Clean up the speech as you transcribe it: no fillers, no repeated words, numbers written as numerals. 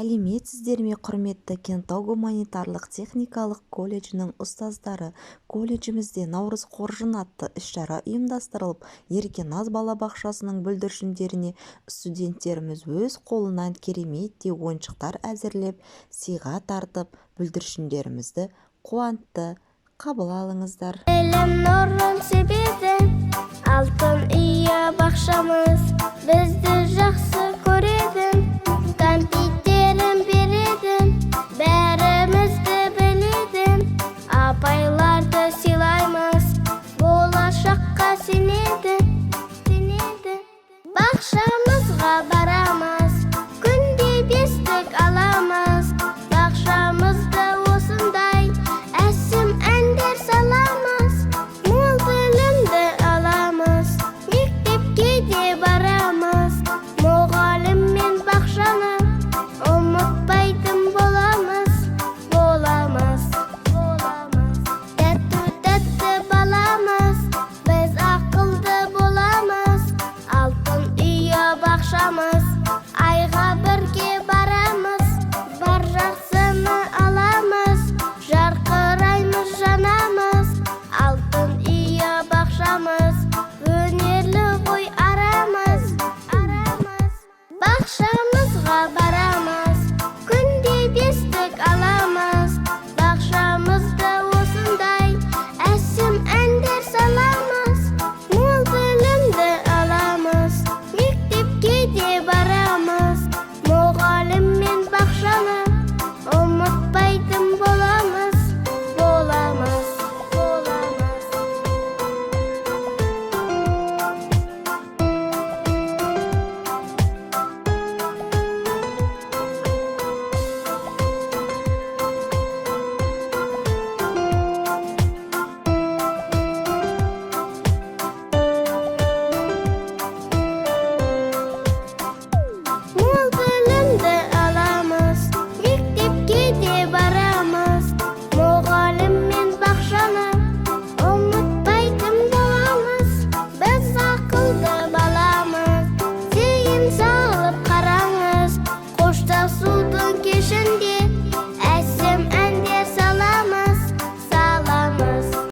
Сәлеметсіздер ме, құрметті Кентау гуманитарлық-техникалық колледжінің ұстаздары! Колледжімізде «Наурыз қоржыны» атты іс-шара ұйымдастырылып, Еркеназ балабақшасының бүлдіршіндеріне студенттеріміз өз қолынан кереметтей ойыншықтар әзірлеп, сыйға тартып, бүлдіршіндерімізді қуантты. Қабыл алыңыздар. Білім нұрын себеді алтын ұя бақшамыз бізді жақсы.